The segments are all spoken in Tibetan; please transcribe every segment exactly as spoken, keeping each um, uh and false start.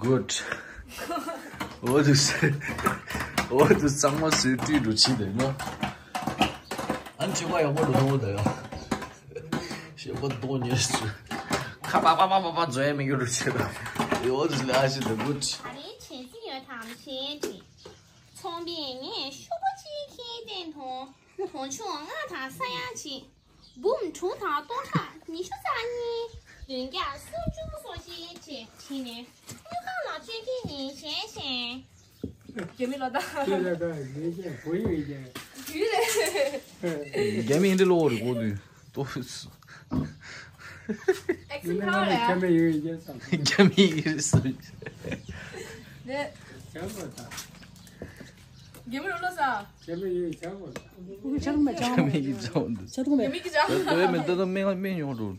Good. འོ་དུ་ཟེར། འོ་དུ་གཙང་མ་བཟོས་བཀྲུས་འགྲོ་ཕྱིན་དེ་ནོ། ཨ་ནི་ཕྱི་མ་ཡག་པོ་འགྲོ་ཐུབ་པ་ད་ཡ། ཞེ་པོ་མདོག་ཉེས་སུ། ཁ་པ་པ་པ་པ་པ་བཟོ་ཡ་མི་འགྱུར་རུ་ཆེ་ད། འོ་དུ་ལ་ཨ་ཞི་ད་good། ད་རེས་བྱེད་རྩིས་ཡོད་དམ་ཞེས་དྲིས། ཚོང་པས་ངས་ཤོག་བུ་གཅིག་ཁྱེར་བསྟན་དང་། གོང་ཆུང་ལྔ་དང་ས་ཡ་གཅིག་འབུམ་དྲུག་དང་སྟོང་ཕྲག་ཉི་ཤུ་རྩ་གཉིས། བདུན་བརྒྱ་སུམ་ཅུ་སོ་བཞི་བཅས་བྲིས་ནས་དངུལ་ཁང་ལ་སྤྲོད་མཁན་ཡིན་ཞེས་བཤད། རྒྱ་མི་ལོ་ད། ཁྱེད་ལ་ད་ཡིན་ཀྱང་བུ་ཡིན་ཀྱང་། དུས་རེད། རྒྱ་མི་འདི་ལོ་རེ་གོ་དུས་ཏོ། ཨེག་སི་ཁ་རེད། རྒྱ་མི་ཡིན་ཀྱང་བསམ། རྒྱ་མི་ཡིན་བསམ། ནས། བྱམས་པ་དང་། རྒྱ་མི་ལོ་ལོ་ས། རྒྱ་མི་ཡིན་བྱམས་པ་དང་། ཆ་རུང་མེད་ཆ་རུང་མེད། ཆ་རུང་མེད། ཆ་རུང་མེད། རྒྱ་མི་གི་ཅང་། དོ་ཡ་མེད་ད་ད་མེད་མེད་ཉོ་འགྲོ།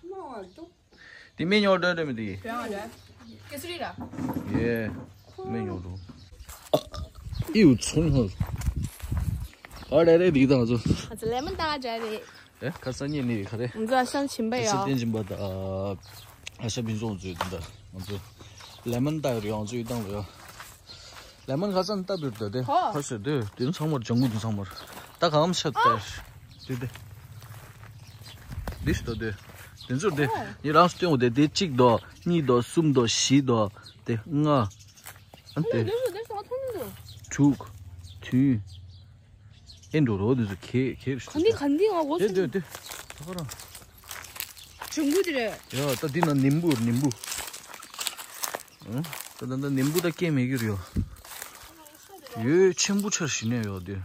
མ་བ་འདུག་དེ་མི་ཉོ་འདྲ་འདྲ་མི་དེ། བོད་ང་རེད། ཀེ་སི་རི་ར། ཡེ། མི་ཉོ་འགྲོ། ཨིའུ་ཚོན་ཧོ། ཨ་རེ་རེ་རིག་དང་ཚོ། ང་ཚོ་ལེ་མོན་ཏང་འདྲ་རེད། ཨེ་ཁ་ས་ཉེ་ནི་ཁ་རེ། ང་ཚོ་ཨ་ཤམ་བྱིན་པ་ཡོད། ཨ་ཤམ་བྱིན་པ་ད། ཨ་ཤམ་བྱིན་ཚོང་ཚོས་དེ་འདྲ། ང་ཚོ་ལེ་མོན་ཏང་རེད། ང་ཚོ་ཡི་ཏང་རེད། ལེ་མོན་ཁ་སང་ལྟ་བུར་ད་དེ། ཧོ། ཧ་ཤ་དེ་དེ་ཚང་མར་ལྗང་གུ་དེ་ཚང་མར། ད་གང་མ་ཤ་ཨ། ལྟ། དེ་དེ། འདི་ཤ་དོ་དེ། དེ་ཚོར་དེ། ཧོ། ངས་རང་སྟོན་འོ་དེ་དེ་གཅིག་དོ། གཉིས་དོ། གསུམ་དོ། བཞི་དོ། དེ་ལྔ། ཨ་དེ། དེ་ཚོ་དེ་ཚོ་ཐོན་མི་འདུག་དྲུག་བདུན། ཨེ་འགྲོ་རོ་དེ་ཚོ་ཁེ་ཁེ་རེ་ཤ། ག་འདི་ག་འདི་ང་གོ་དེ་སོང་། དེ་དེ། ད་ག་རང་། ལྗང་གུ་དེ་རེད། ཡ་ད་འདི་ན་ནིམ་བུ་ནིམ་བུ། ཨང་། ད་ད་ད་ནིམ་བུ་ད་སྐྱེ་མེད་ཀྱི་རེད་ཡོ། ཡོད་ཆེན་པོ་ཆར་ཞིག་ནས་ཡོད་དེ།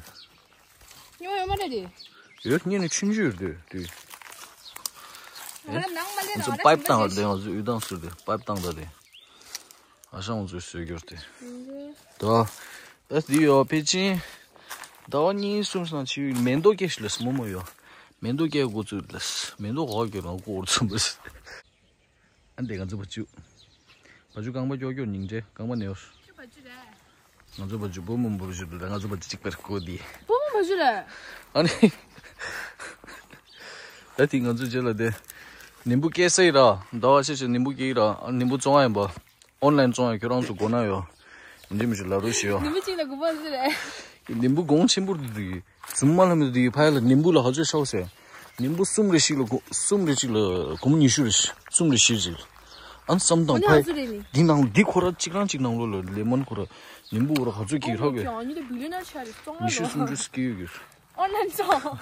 ཉོ་ཡོད་མ་རེད་དེ། ཡོད་ངས་ནི་ཆུན་ཆུ་ཡོད་དེ་དེ། ང་རང་ནང་མ་ལས་ང་ཚོ་རང་པའིབ་བཏང་བ་དེ་ང་ཚོ་ཡུལ་ཐང་ཟེར་དེ་པའིབ་བཏང་ད་དེ། ཨ་ཞང་ང་ཚོས་བཟོས་གྱུར་ཏེ། དོ། ད་དེ་ཡོ་པེ་ཅིན། ཟླ་བ་གཉིས་གསུམ་སང་ཕྱི་ཡུལ་མེ་མདོག་སྐྱེ་ཞིག་ལས་མོ་མོ་ཡོ། མེ་མདོག་སྐྱེ་འགོ་ཚུགས་ལས་མེ་མདོག་གོ་གྱུར་ང་ཀོར་ཚུམ་པས། ཨ་འདི་ང་ཚོ་བ་ཅུ། བ་ཅུ་རྐང་པ་ཀྱོག་ཀྱོག་སྙིང་རྗེ་རྐང་པ་ནེའུ། ཁྱོད་བ་ཅུ་རེད། ང་ཚོ་བ་ཅུ་བུ་མོ་འབུར་ཞུ་དུ་ང་ཚོ་བ་ཅུ་གཅིག་པར་གོ་དེ། བུ་མོ་བ་ཅུ་རེད། ཨ་ནི། ད་དེ་ང་ཚོ་རྗེས་ལ་དེ། ནིམ་བུ་སྐྱེ་ས་ཡི་ར། ཟླ་བ་ཤེས་ཤེས་ནིམ་བུ་སྐྱེ་ཡི་ར། ཨ་ནིམ་བུ་བཙོང་བ་ཡིན་པ། ཨོན་ལན་བཙོང་ཡ་ཁྱོད་རང་ཚོ་དགོས་ན་ཡོ། ཡིན་གཅིག་མིན་གཅིག་ལབ་རོགས་ཞུ་ཡོ། ནིམ་བུ་གཅིག་ལ་དགོས་པ་ཟེར་རེད། ནིམ་བུ་གོང་ཆེན་པོར་འདུག་འདུག་གི། ཛུམ་མ་ལ་མི་འདུག་འདུག་གི་ཕ་ཡ་ལ་ནིམ་བུ་ལ་ཧ་ཅོ་ཤའོ་ཟེར། ནིམ་བུ་གསུམ་རེ་ཞིག་ལ་གོ་གསུམ་རེ་གཅིག་ལ་གོང་གསུམ་རེ་ཞིག་གསུམ་རེ་ཞིག་ཅིག་ཨ་ནི་བསམ་དང་ཕ་ཡ། འདི་ནང་འདི་ཁོ་ར་གཅིག་རང་གཅིག་ནང་ལོ་ལ་ལེ་མོན་ཁོ་ར་ནིམ་བུ་ཁོ་ར་ཧ་ཅོ་གི་ར་གི། ཉི་ཤུ་སུམ་ཅུ་སྐྱེ་ཡོད་གི། ཨོན་ལན་བཙོང་།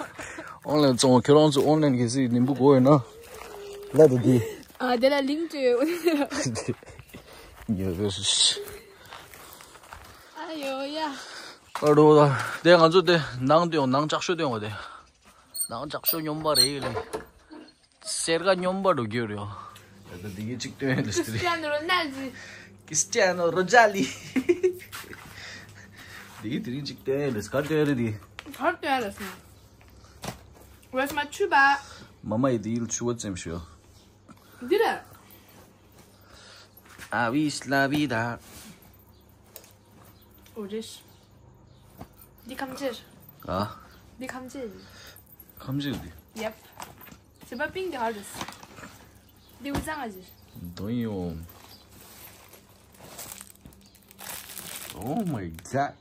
ཨོན་ལན་བཙོང་ཁྱོད་རང་ཚོ་ཨོན་ལན་གལ་སྲིད་ནིམ་བུ་དགོས་ཡོད་ན། ལ་དེ་དེ། ཨ་དེ་ལ་ལིང་ཀྲི། ཉེ་བེ་སི། ཨ་ཡོ་ཡ། ཨ་རོ་ལ་དེ་ང་ཚོ་དེ་ནང་དེ་ཡོང་ནང་ལྕགས་ཤོག་དེ་ཡོང་བ་དེ། ནང་ལྕགས་ཤོག་སྙོམས་པ་རེད་ལེ། སེར་ག་སྙོམས་པ་འགྲོ་རྒྱུ་རེད། ད་ལྟ་འདི་གི་གཅིག་སྟོན་ལེ་སི་ཏི་རི། ཀི་སི་ཏི་ཡ་ནོ་རོ་ནལ་ཌི། ཀི་སི་ཏི་ཡ་ནོ་རོ་ཇ་ལི། འདི་གི་དེ་རིང་གཅིག་སྟོན་ལེ་སི་ག་སྟོན་རེད་འདི། གར་སྟོན་ལེ་སི་ན། Where's my chuba? མ་མ་ཡི་འདི་ཡིལ་ཆུ་བ་ཙེམ་ཤོ། འདི་རེད། ཨ་བིས་ལ་བི་ད། འོ་རེད། འདི་ཁམ་ཆེར། ཨ། འདི་ཁམ་ཆེར། ཁམ་ཆེར་འདི། Yep. ཟིན་པ་པིང་གི་ཧར་རེད། འདི་འུ་ཚང་ང་ཟེར། Damn. Oh my god.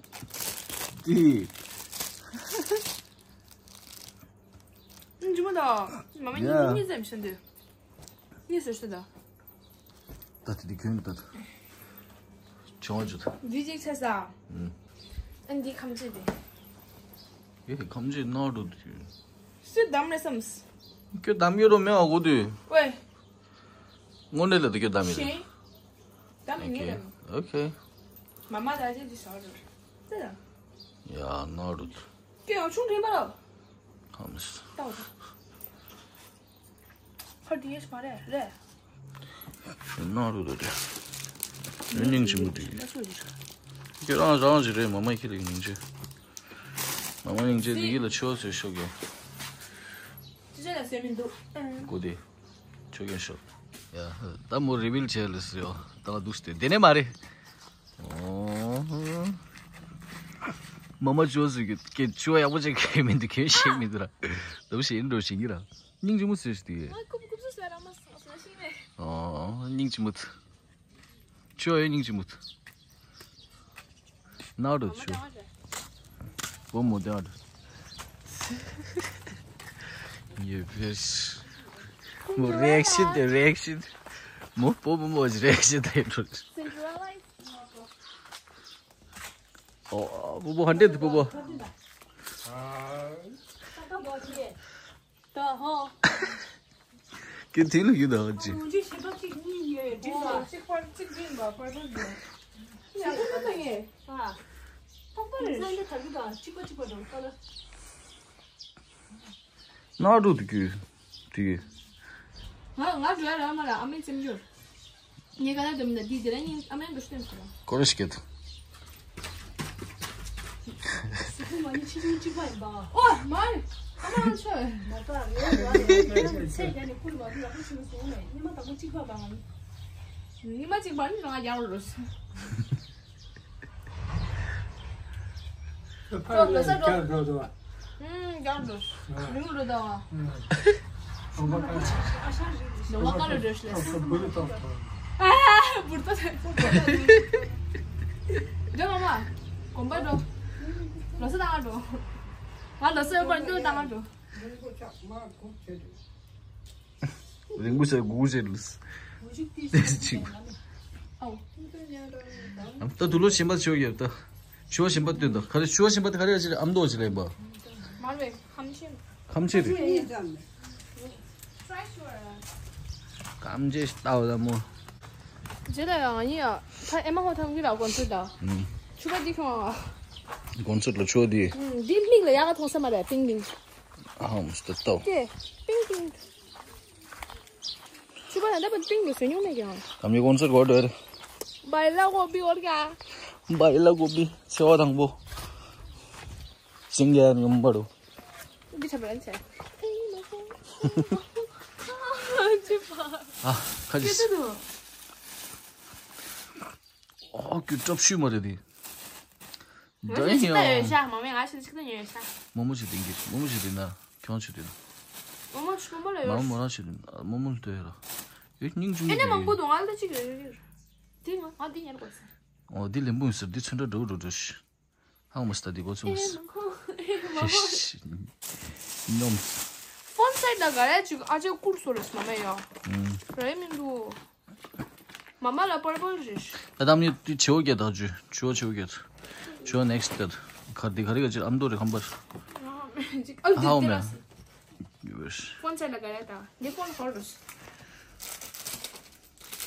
འདི། ཨ་ཇུ་མོ་ད། མ་མ་གཉིས་གཉིས་ཙམ་ཤོད་འདི། གཉིས་སུ་ཤོད་ད། ད་དེ་དེ་གྱོན་ད། བྱུང་བ་ཇུ་ད། འདི་གཅིག་ཆ་ས། ཨུམ། ཨ་འདི་ཁམ་ཆེ་དེ། ཡེ་ཁམ་ཆེ་ནོར་འགྲོ་དུས། སུས་བདམས་རེད་བསམས། ཁྱོད་བདམས་ཡོད་རོ་མེད་བ་གོ་དུས། ཝེ། དངོས་གནས་ལ་དུ་ཁྱོད་བདམས་ཡོད་རེད། ཤེས། བདམས་ཡོད་རེད། ཨོ་ཁེ། མ་མ་ད་ཅི་ཅི་ཤོར་རེད། ཙི་ད། ཡ་ནོར་འགྲོ་དུས། ཁྱོད་ཡང་ཆུང་དྲན་པ་རོ། ཁམ་ཆེ། ད་འོ། ཧར་དེ་ཡེ་ཤི་མ་རེད་རེད། ནང་རུ་རེད། ཡོད་སྙིང་རྗེ་མོ་དེ། ཁྱེད་རང་རང་ཞིག་རེད། མ་མ་ཁྱེད་རིག་སྙིང་རྗེ། མ་མ་སྙིང་རྗེ་དེ་གི་ལ་ཆོས་ཟེར་ཤོག་གི། ཅི་བྱས་ན་ཟེར་མི་འདུག་ཨང་། གོ་དེ། ཆོས་རྒྱལ་ཤོག་ཡ། ད་མོ་རི་བིལ་བྱས་ལ་ཟེར་ཡོ། ད་ང་འདུག་སྟེ་དེ་ནས་མ་རེད། ཨོ། མ་མ་ཅོ་ཟེར་གི་ཁྱེད་ཆུ་བ་ཡག་པོ་ཅིག་གི་མི་འདུག་ཁྱེད་ཤེས་མི་འདུག་ར། ད་བུ་ཤེས་འགྲོ་ཤེས་གི་ར། སྙིང་རྗེ་མོ་ཟེར་ཞིག་དེ། ང་རྐུབ་རྐུབ་ཟེར་ར་མ་སོང་ཟེར་ཤེས་ནས། ཨོ། སྙིང་རྗེ་མོ་དེ། ཆོ་ཡོད་སྙིང་རྗེ་མོ། ན་རུ་ཆོ། བུ་མོ་དེ་ཨ་རུ། ཡེ་བེས། མོ་རེག་ཤི་དེ་རེག་ཤི། མོ་བུ་མོ་མོ་རེག་ཤི་དེ་རུ། ཨོ། བུ་བུ་ཧན་ཏེ་བུ་བུ། ད་ཧོ། ཀི་ཐི་ལ་ཡོད་ད་ཅི། ང་ཚོའི་ཞིང་ཁ་གཅིག་གཉིས་ཡོད་འགྲིག་པ། གཅིག་པར་གཅིག་འགྲིག་པ་པར་པར་འགྲིག་ཞིང་ཁ་ད་ཡེ། ཨ། ཐོག་པ་རེད། ས་འདི་ད་གི་ད་གཅིག་པ་གཅིག་པ་འགྲོ་ཀ་ལ། ན་རུ་དུ་གུ། དུ་གུ། ང་ང་འགྲོ་ཡ་ར་མ་ར་ཨ་མའི་སེམས་འགྱུར། ངས་ག་ལ་འདོན་མི་འདུག་འདི་དེ་རིང་ཨ་མའི་འགྲོ་སྟོན་ཟེར་བ། ཀོ་རེ་ཤི་ཀེད། སུ་ཁུ་མ་ནི་ཆི་ཆུང་གཅིག་པ་ཡིན་པ། ཨོ་མ་རེད། ཨ་མ་ཚོ། མ་པ་རེད་ར་ཚེ་རྒྱ་ནི་ཁུར་མ་དུ་ཡག་པོ་ཞུ་སོང་ནས་ཉི་མ་དང་པོ་གཅིག་པ་མ་ང་ནི། ཉི་མ་གཅིག་པ་ནི་རང་ཡག་རུ། ཁྱོད་ལོ་ས་འགྲོ། ཨུམ། རྒྱག་འགྲོ། རིང་རུ་དང་། ལོ་མ་ཀ་ལ་འགྲོ་ཤི་ལས། ཨ། བུར་ཏོ་ཐེ། འགྲོ་མ་མ། གོམ་པ་འགྲོ། ལོ་ས་བཏང་འགྲོ། ང་ལོ་ས་ཡོད་པར་འགྲོ་བཏང་འགྲོ། རིང་པོ་ཆགས་མ་ཁུག་བྱེད་དུས། ལེགས་པོ་བྱས་དགུ་བྱས་ལུས། ཅིག་ཨོ། ད་དུ་ལོ་གཞན་པ་ཆོས་ཡོད་ད། ཆོས་གཞན་པ་སྟོན་ད། ག་རེ་ཆོས་གཞན་པ་དེ་ག་རེ་ཡོད་ཅེ་ཨམ་མདོ་ཅེ་ལེན་པ། མར་བས་ཁམ་ཆེ། ཁམ་ཆེ་རེད། ཁམ་ཆེ་ལྟ་བ་ད་མོ། ཇེ་ད་ཡང་ཡིན་ཡ། ད་ཨེ་མ་ཧོ་ཐང་གི་ལ་གོན་ཚུལ་ད། ཆུ་བ་འདི་ཁྱོང་ཨ། གོན་ཚུལ་ལ་ཆུ་བ་འདི། འདི་མིག་ལ་ཡག་ག་མཐོང་ས་མ་རེད་པིང་པིང་། ཨ་ཧམ་སྟོད་ལྟོ། ཀེ། པིང་པིང་། ཆུ་བ་ཡང་འདབ་པ་པིང་ལ་ཟོས་མྱོང་མེད་ཀྱང་། ཨ་མའི་གོན་ཚུལ་གོ་འདོད། བའི་ལ་གོ་བི་འོར་ག་བའི་ལ་གོ་བི་ཚེ་བ་དང་པོ། སིང་ག་ཡང་ཡོང་པ་རུ། འདི་ཆ་བ་ལན་ཆེ། ཆུ་བ། ཨ་ཁ་ཅིག་ཨོ་ཀྱུ་གྲབ་ཤུས་མ་རེད་དེ། ང་ཚོ་ཅིག་ལྟ་ཡོད་ཤག་མ་མེད་ང་ཞིག་ཅིག་ལྟ་ཡོད་ཤག་མོ་མོ་ཞིག་ལྟ་གི་མོ་མོ་ཞིག་ལྟ་ན་ཁྱོད་ཞིག་ལྟ་ན། མོ་མོ་ཞིག་མོ་མོ་ལ་ཡོད། མོ་མོ་རང་ཞིག་ལྟ་ན་མོ་མོ་ལྟ་ཡོད་ར། ཡོད་སྙིང་རྗེ་མོ། ཨེ་ནས་མང་པོ་འདུག་ང་ལ་ཅིག་ཡོད་ཡོད། དེ་ང་ང་འདི་ཉར་དགོས་ཟེར། ཨོ་འདི་ལེན་པོ་ཡིན་ཟེར་འདི་ཚོན་ཁྲ་འགྲོ་འགྲོ་འགྲོ་ཤི། ཧང་མ་སྟ་འདི་གོ་ཚུགས་ཨེ་མི་ཁོ་ཨེ་མ་ཁོ། ཉོམ། ཕོན་སའིཌ་ལ་ག་རེ་ཅིག་ཨ་ཅེ་བསྐུར་སོ་རེད་མ་མེད་ཡ། རེད་མི་འདུག་མ་མ་ལ་པར་པལ་རེད། ད་དམ་ཉིད་དེ་བྱེའུ་སྐད་དང་ཇུ་བྱེའུ་བྱེའུ་སྐད། བྱེའུ་ནེག་སི་ཊི་སྐད། གར་དེ་ག་རེ་ག་ཅིར་ཨམ་དོ་རེ་ཁམ་པར། ཧའོ་མེན། ཧྥོན་ཆ་ལ་ག་རེ་དང་ངའི་ཕོན་ཧོལ་རུ།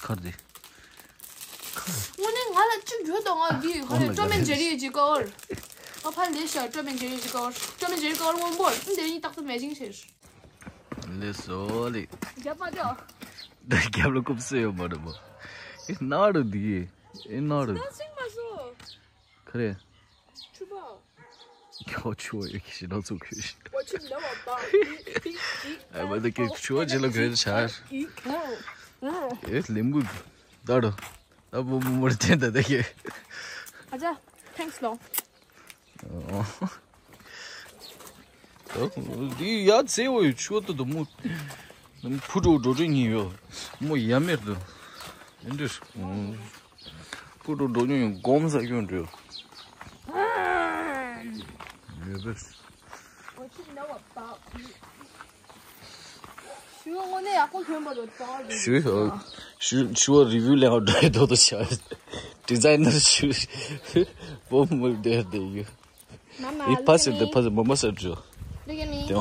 གར་དེ། དངོས་གནས་ང་ལ་གཅིག་ཡོད་དོ། ང་འདི་ག་རེ་ཀྲོ་མེན་ཇེ་རི་གི་ཀ་བར། ང་ཕར་ལས་ཤ་ཀྲོ་མེན་ཇེ་རི་གི་ཀ་བར། ཀྲོ་མེན་ཇེ་རི་ཀ་བར་སྔོན་པོ་འདི་གཉིས་ཏག་ཏག་མེ་ཅིང་ཆེ། ལས་སོ་ལེ། རྒྱབ་མ་འགྲོ། ད་རྒྱབ་ལ་རྐུབ་སེ་ཡོད་མ་རེད་མོ། ཨེ་ན་རུ་འདི་ཨེ་ན་རུ། ད་ཤིང་མ་སོ། ག་རེ། ཆུ་བ། ཁྱོ་ཆུ་བ་ཡོད་ཁྱི་ཞིག་ནང་ཚུགས་ཁྱི་ཞིག་ཨ་མ་ད་ཀྱི་ཆུ་བ་ཇི་ལ་གོས་ཆར། ཨེ་ལེམ་བུ། ད་རུ། ད་བུ་བུ་མོར་བསྟན་ད་ད་ཀྱི། ཨ་ཅག་ཐེངས་ལོ། འདི་ཡ་ཚེ་བོ་ཡི་ཆུ་བ་ད་དུ་མོ། ཕུ་འགྲོ་འགྲོ་འགྲོ་གཉིས་ཡོད། མོ་ཡ་མེར་དུ། ཨེ་འདྲ། ཕུ་འགྲོ་འགྲོ་ཉུང་ཡང་སྒོམ་ས་སྐྱོན་འགྲོ། ཡོད་པས། ཞུ་དངོས་གནས་ཡག་པོ་གྱོན་པ་རེད་ད། ཞུ་ཞུ་ཞུ་བ་རི་བིའུ་ལེན་འགྲོ་ཡི་དོ་དོ་ཤ། ཌི་ཛའི་ནར་ཞུ། བོ་མོ་བདེ་བདེ་ཡོད། ཨི་ཕ་སེ་དེ་ཕ་སེ་མོ་མ་སེ་ཇོ། Look at me. དེ། ཨ།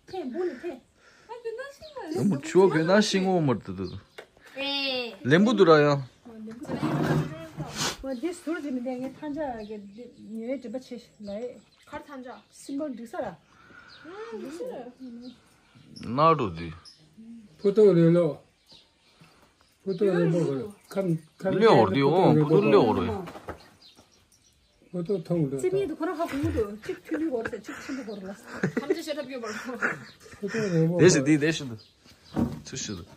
ཐེ་འབུ་ནི་ཐེ། ཨ་དེ་ན་ཤིང་ལ་ཡོད། མོ་ཆུ་བ་གོས་ན་ཤིང་འོ་མར་དུ་དུ། ཨེ། ལེམ་བུ་དུ་ར་ཡང་། འོ་འདི་ཟུར་དེ་མི་དེ་ངས་ཐང་ཅག་གི་ཉོས་དྲི་པ་ཆེ་ལ་ཨེ། གར་ཐང་ཅག་སིམ་པལ་འགྲིག་ས་ར། འགྲིག་ས་ར། ན་རུ་དུ། ཕུ་ཏོ་རེ་ལོ། ཕུ་ཏོ་རེ་མོ་གོ་ཁམ་ཁམ་ལེ་འོར་དུ་འོ་ཕུ་ཏོ་ལེ་འོར་རེ། ཁོ་ཐོག་ཐོང་འདུག་ཙི་མི་འདུག་ཁོ་རང་ཧ་གོ་མི་འདུག་གཅིག་ཐུན་ཐུན་བོར་ཟེར་གཅིག་ཆེན་པོ་བོར་ལ། ཐམས་ཅད་ཤ་ཁྲབ་སྐྱོ་བོར། ཁོ་ཐོག་རེ་བོ་དེ་ཞིག་དེ་དེ་ཞིག་འདུག་ཚུར་ཞིག་འདུག་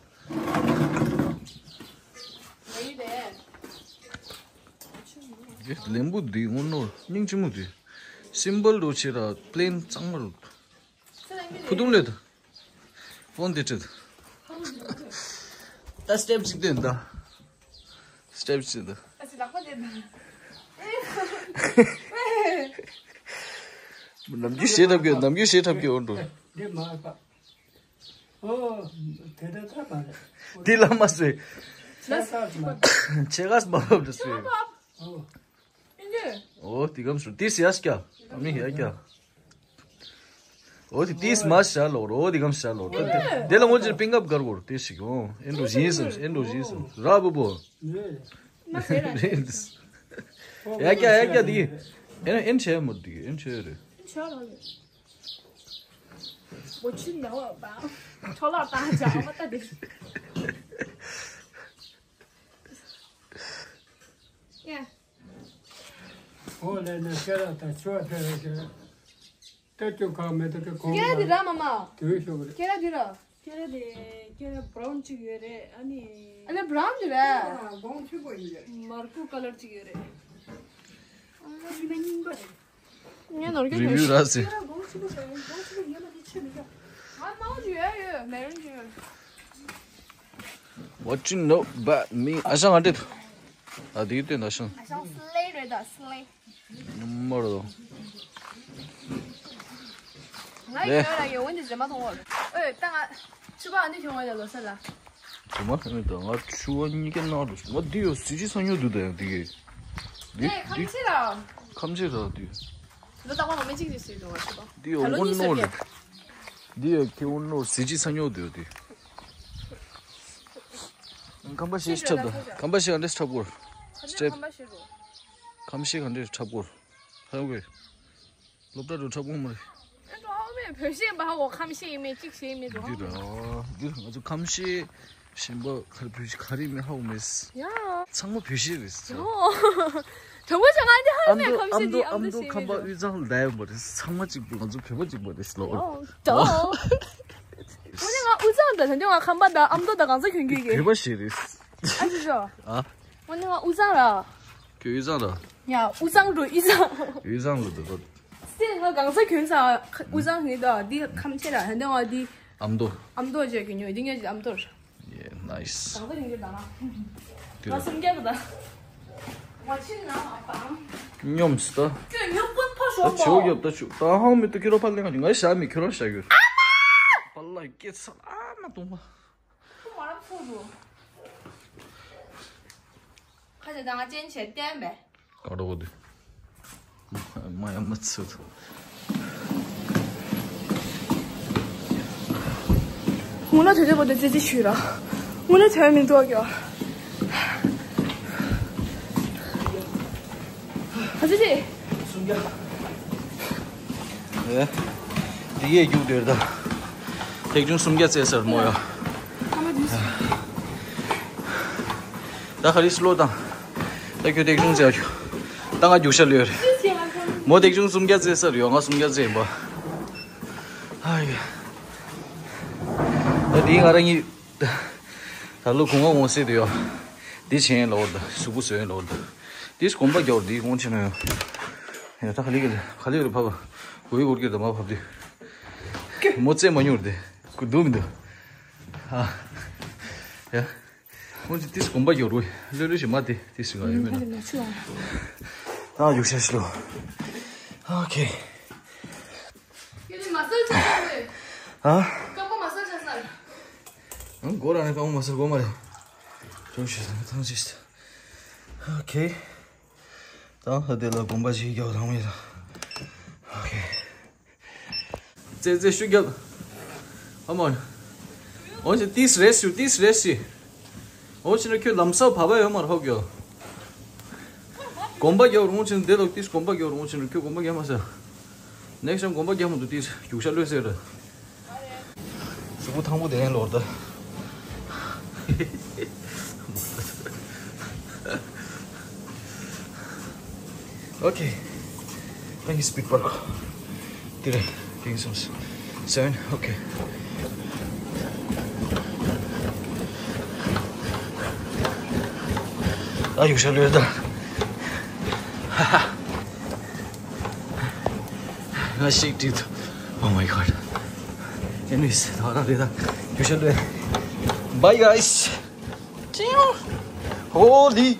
ཨེ་ལེམ་བུ་འདི་དངོས་གནས་སྙིང་རྗེ་མོ་འདི། སིམ་པལ་རུ་ཆེ་ར་པི་ལེན་གཙང་མ་རུ། ཕུ་ཐུང་ལོས་དང་། ཕོན་དེ་ཁྲིད། ད་སི་ཊེབ་ཅིག་སྟོན་ད། སི་ཊེབ་ཅིག་ད། ཨ་ཙི་ལག་པ་དེ་ད། ནམ་རྒྱུན་ཞེ་ཐབས་ཀྱི་ནམ་རྒྱུན་ཞེ་ཐབས་ཀྱི་འོང་འགྲོ། འདི་མ་པ། ཨོ། དེ་ད་ད་མ་རེད། འདི་ལ་མ་ཟོས། ཆེ་ག་མ་བབ་ད་ཟོས། ཨོ། ཨོ་དེ་གམ་སུ་ཏིས་ཡ་སྐྱ། ཨ་མི་ཡ་སྐྱ། ཨོ་དེ་ཏིས་མ་ཤ་ལོ་རོ་དེ་གམ་ཤ་ལོ། དེ་ལ་ངོ་ཅིར་པིང་ཨབ་གར་གོར་ཏིས་ཤིག་ཨོ། ཨེན་རོ་ཞིན་སམ་ཨེན་རོ་ཞིན་སམ་ར་བུ་བུ། ཡ་སྐྱ་ཡ་སྐྱ་དེ། ཨེན་ཨེན་ཆེ་མོ་དེ་ཨེན་ཆེ་རེ། ཆོ་ལ་ལེ། ཁོ་ཆུ་ནང་ལ་བ། ཁྲོ་ལག་བཏང་བྱ་བ་ལྟ་དེ། ཡ། ཨོ་ལེ་ནི་ཁྱེད་རང་ད་ཆུ་བ་ཕེ་རེ་ཁྱེད་རང་། ད་ཅུ་ཁ་མེད་ད་ཁེ་གོང་ཁྱེད་རང་དེ་ར་མ་མ། དུས་ཤོག་རེད། ཁྱེད་རང་དེ་ར། ཁྱེད་རང་དེ་ཁྱེད་རང་བྷ་རའུན་ཅིག་ཡོད་རེད་ཨ་ནི། ཨ་ལེ་བྷ་རའུན་དེ་ར། གོང་ཆུ་པོ་ཡིན་རེད། མར་ཁུ་ཁ་ལར་ཅིག་ཡོད་རེད། ཨ་ཆུ་ན་རྙིང་པ་རེད། ངས་ནོར་གྱི་རི་བིའུ་ར་སི། ཁྱེད་རང་གོང་ཆུ་པོ་ཟེར་གོང་ཆུ་པོ་ཡོད་མ་དེ་ཆེ་མི་འདྲ། ང་མང་ཆུ་ཡོད་ཡོད་མེ་རུན་ཆུ་ཡོད། What you know about me? ཨ་ཞང་ཨ་འདྲེ། ཨ་དེའི་སྟེང་ན་ཨ་ཞང་། ཨ་ཞང་སི་ལེ་རེད་ད་སི་ལེ། མ་རོ། ང་ཡོད་ལ་ཡོད་འོན་ཏེ་རྗེས་མ་མཐོང་བར། ཨོས་ད་ང་ཆུ་བ་ཨ་འདི་བྱུང་བ་ལ་ལོ་ས་ལ། རྗེས་མ་ཐོན་ད་ང་ཆུ་བ་གཉིས་ཀ་ནང་རུ་ང་འདི་ཡོད་སི་ཅི་ས་ཉོ་འདུག་ད་ཡང་འདི་གས། འདི་ནས་ཁམས་འདི་ཆེ་ར། ཁམས་ཆེ་ར་འདི། ལོ་ཏག་པ་ལོ་མི་གཅིག་ཅིག་སུས་འགྲོ་བ་ཆུ་བ། འདི་ད་ཡོད་ལོ་ངོ་གཉིས་ནོར་སུ་ལ། འདི་ཡོད་ཁེ་འོ་ནོར་སི་ཅི་ས་ཉོ་འདི་ཡོད་འདི། ཁམས་པ་ཤེས་ཁྲབ་ད་ཁམས་པ་ཤེས་ག་འདྲས་ཁྲབ་གོར། ཁམས་པ་ཤེས་ག་འདྲས་ཁྲབ་གོར། ཧ་གོ་གི། སློབ་གྲྭ་རུ་འཁྲབ་དགོས་མ་རེད། ཨེ་འགྲོ་ཨ་མེ་བོད་གཞས་འབའ་འོ་ཁམས་གཞས་ཡིན་མེད་གཅིག་གཞས་ཡིན་མེད་འགྲོ་འདི་ཨ་མེ། ར་འདི་ར་ང་ཚོ་ཁམས་གཞས་གཞན་པ་ག་རེ་བོད་གཞས་ག་རེ་མེད་ཧ་གོ་མེད། ཡ། ཚང་མ་བོད་གཞས་རེད་ཟེར། ཡོ། དྲང་པོ་བྱས་ང་འདི་ཧ་མེད་ཁམས་གཞས་འདི་ཨ་མདོ་ཁམས་པ་དབུས་གཙང་ལ་ཡོད་མ་རེད། ཚང་མ་གཅིག་པུ་ང་ཚོ་བོད་པ་གཅིག་པ་རེད་ལོ། ཡོ། འོ་ནི་ང་དབུས་གཙང་དང་དེ་འདྲ་ང་ཁམས་པ་དང་ཨ་མདོ་དང་གང་ས་གྱོན་གྱི་གི། བོད་པ་ཞིག་རེད། ཨ་ཅི་ཞོ། ཨ། འོ་ནི་ང་དབུས་གཙང་ར། ཁྱོད་དབུས་གཙང་ར། ཡ་དབུས་གཙང་རུ་དབུས་གཙང་། དབུས་གཙང་རུ་འདུག་གོ། སེ་ང་གང་ས་གྱོན་ས་དབུས་གཙང་ངེས་དོ་འདི་ཁམས་ཆེ་ར་ཧན་དེ་ང་འདི། ཨ་མདོ། ཨ་མདོ་ཅེས་གི་ཉོ་འདི་ངས་ཨ་མདོ་ར། Yeah, nice. གང་ས་གྱོན་གྱི་དང་། ང་སུམ་བརྒྱ་གི་དང་། ང་ཕྱིར་ན་ཨ་པང་། སྙོམས་སུ་ད། ཁྱོད་ཉོ་ཀུན་ཕོ་ད་ཤོག་ཆེའུ་རྒྱབ་ད་ཆུ་ད་ཧང་མི་ཏུ་ཁྱོད་རོ་ཕར་ལེན་ག་ང་ཞག་མི་ཁྱོད་རོ་ཞག་ཡོད། པ་ལ་སྐྱེ་ཚར་ཨ་མ་གཏོང་པ། ཁོ་མ་རབས་ཚོགས་འགྲོ། ཁ་ཆེ་དང་ཅན་ཆེ་བསྟན་པས། ག་རོ་གོ་དུ། མ་ཡ་མ་ཚུད། དངུལ་ལ་ཐོས་ཐོས་པོ་དུ་ཙི་ཙི་ཞུས་ར། དངུལ་ལ་ཐོས་མི་འདུག་གྱོ། ཨ་ཙི་ཙི། སུམ་བརྒྱ། ཨེ། འདི་གས་རྒྱུག་འདིར་ད། ཐེག་ཆུང་སུམ་བརྒྱ་བཙལ་སར་མོ་ཡ། ཨ་མ་དུས། ད་ཁ་རི་སློ་དང་། ད་ཁྱོད་ཐེག་ཆུང་བཙལ་རྒྱུ། ད་ང་རྒྱུག་ཤ་ལོས་རེད། མོ་ཐེག་ཆུང་སུམ་བརྒྱ་བཙལ་སར་ཡོད་ང་སུམ་བརྒྱ་བཙལ་ཡིན་པ། ཨ་ཡ། ད་འདི་ང་རང་གཉིས། ད་ལོ་གུང་ང་འོང་སྲིད་དུ་ཡོད། འདི་བྱེད་ཡིན་ལོར་ད་གཟུགས་པོ་བཟོས་ཡིན་ལོར་ད། འདི་གོམ་པ་རྒྱག་འདི་གོང་ཆེན་ན་ཡོད། ཡ་ད་ག་ལི་ག་ལི་ག་ལི་རུ་ཕབ་པ། གོ་ཡི་གོར་གྱི་ད་མ་ཕབ་དུས། མོ་རྩེ་མ་མྱུར་དེ། ཀུ་འདུག་མི་འདུག་ཨ། ཡ། ཁོང་ཚོ་ཏིས་གོམ་པ་རྒྱག་རུ། ལྷོད་ལྷོད་ཞིག་མ་དེ་ཏིས་ཞིག་ཡོད་མེད་ན། ད་རྒྱུག་ཤ་ཤི་ལོ། ཨོ་ཁེ། ཁྱེད་ནི་མ་སལ་ཆ་སལ་རེད། ཨ། རྐང་པ་མ་སལ་ཆ་སལ། ཨང་སྒོ་ར་ནས་རྐང་པ་མ་སལ་སྒོ་མ་རེད། ཅུང་ཞིག་ཐང་ཅིག་ཨོ་ཁེ། ད་ཧ་དེ་ལ་གོམ་པ་ཞིག་རྒྱག་རང་མེད་ལ། ཨོ་ཁེ། ཙེ་ཙེ་ཤུ་རྒྱབ། ཨ་མ། འོ་ཞིག་ཏིས་རེས་ཞུ་ཏིས་རེས་ཞུ། འོ་ཞིག་ན་ཁྱོད་ལམ་སང་བབ་པ་ཡོད་མ་རེད་ཧོབ་ཀྱོ། གོམ་པ་རྒྱག་རུང་ཆེན་དེ་ལོག་ཏིས་གོམ་པ་རྒྱག་རུང་ཆེན་ཁྱོད་གོམ་པ་རྒྱག་མ་ཟེར། ནེག་སི་ཊའིམ་གོམ་པ་རྒྱག་མ་འདུག་ཏིས་རྒྱུག་ཤ་ལོས་ཟེར། གཟུགས་པོ་ཐང་པོ་དེ་ཡན་ལོར་ད། Okay. Thank you, speed park. Tira, thank you so much. Seven, okay. ཨ་ཡུག་ཤ་ལོས་ད། ཧ་ཧ། ང་ཤིག་ཏིག Oh my god. Anyways, ད་ང་རང་རེད་ད། རྒྱུ་ཤ་ལོས། Bye guys. ཧོ་ལི།